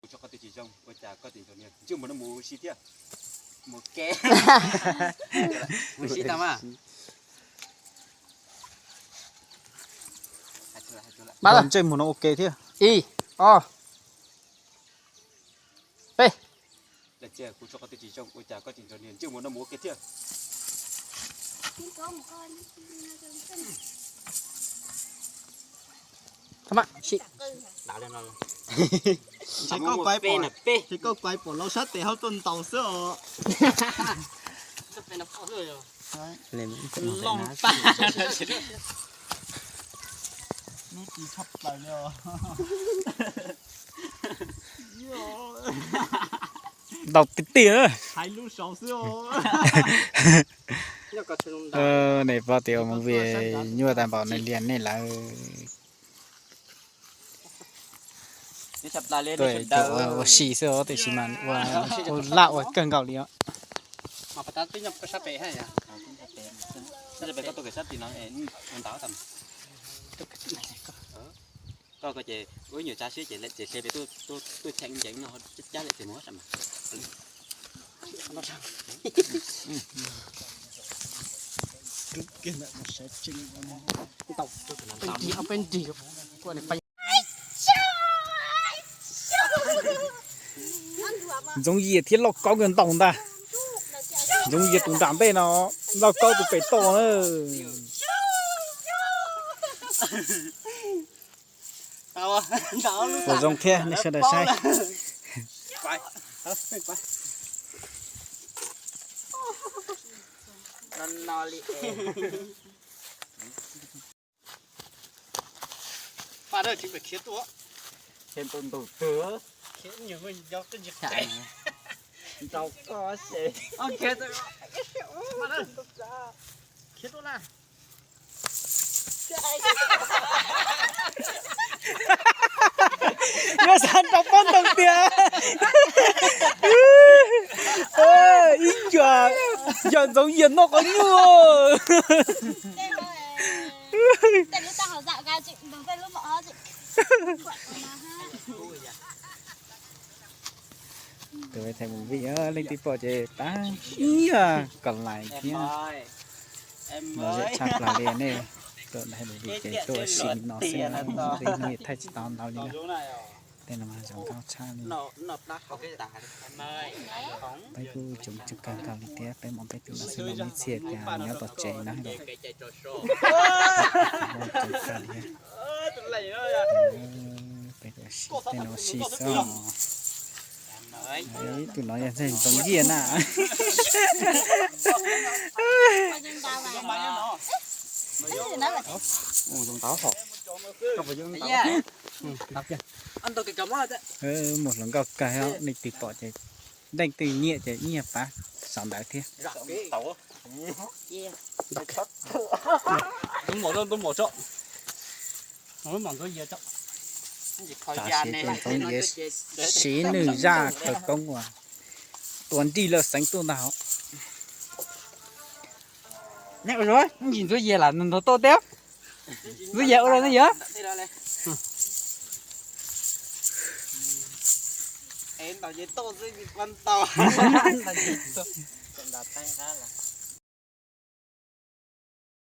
Kuv tso qhov twg tsis zoo ua cas koj tseem nrog niag ntsej muag no mus ua si thiab? Mus ke, mus si tau mas. Ntsej muag no ua ke thiab. Ib, ob, peb. Kuv tso qhov twg tsis zoo ua cas koj tseem nrog niag ntsej muag no mus ua ke thiab? Ces koj pais pom lauj sab tes hauv tuaj ntaus xwb os. Hnub ti tshaj plaws li os. Ntaus tiag tiag. Hais lub saud xwb os. Nej paub tias movie nyuaj tag npaum no li nej lawm. Tuaj ua si xwb os, tiam sis mas ua laj ua kawg nkaus li os. Koj ko ces ua ib nyuag tsav siab ces lawv tseem hle pem tuaj cheem nceev no cab lawm tseem mus sam mas. Ntxoov Yias thiab Lauj Kaub nkawd ntaus ntag. Ntxoov Yias tus nram ntej no, Lauj Kaub tus pem toj na. Ua zoo thiab nej sawv daws saib. Khiav ntu ntug twg? Nrau koj se. Khiav tuaj na. Nyob sab nrau pob ntoo tiag. Ib co yawg Ntxoov Yias noj qhov nyuaj. Tus thaij movie leej twg pom ces pab ib yam kom like thiab. Lom zem tshaj plaws li nej. Tuaj thaij movie ces tuaj ua si li no xwb, tej hnub thaij tsis tau ntau li na. Tej no mas zoo nkauj tshaj li. Peb kuj tsoom tseem kawg nkaus li thiab, peb hmov peb tus no xwb, los ib txhia tias nyob tom tsev na. Peb ua si, tej no ua si xwb. Tus no yog ntxeeg Ntxoov Yias na. Mus hluas nkauj kawg, leej twg pom ces, leej twg nyiam ces ib nyuag pab saum ntawd thiab. Tam sim tus Ntxoov Yias siv nws zaj khawv koob uas tua nrig lawm xeev tuaj ntag. Ntxoov Yias lam nrog tuaj thiab. Ntxoov Yias ua los Ntxoov Yias. Ntaus ces tuaj xwb, ntaus ces tuaj.